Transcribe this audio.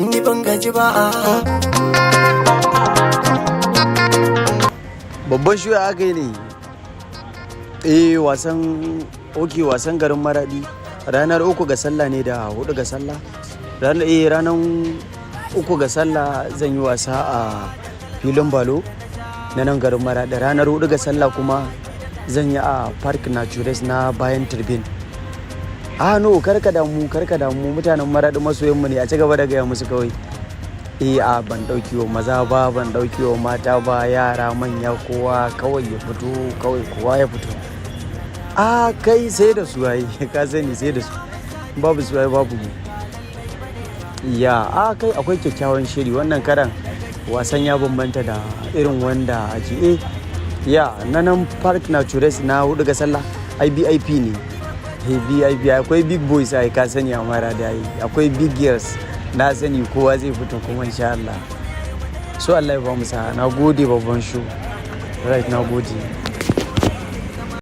Ni ban gaji ba. Babban shuya aka yi ne. Eh, wasan, ok, wasan garin Maradi ranar 3 ga Sallah ne da 4 ga Sallah. Ranar 3 ga Sallah zan yi wasa a filin balo na nan garin Maradi. Ranar 4 ga Sallah kuma zan yi a Park Natures na bayan Turbin. Ah no, karka damu, karka damu. Mutanen Maradi masoyanmu ne, a ci gaba da gaya musu kawai. Eh, a ban dauki wa maza ba, ban dauki wa mata ba, yara, manya, kowa kawai ya fito, kawai kowa ya fito. A kai, sai da su ai, ka sani, sai da su. Babu su ai babu mu. Ya, a kai, akwai kyakkyawan shiri. Wannan karan wasan ya bambanta da irin wanda ake. Eh ya, na nan Park Natures na 4 ga Sallah ai VIP ne. Eh, VIP, akwai big boys ai, ka sani, a Maradi ai akwai big girls. Na sani kowa zai fito kuma insha Allah. So Allah ya ba mu sa'a. Na gode, babban shu. Right, na gode.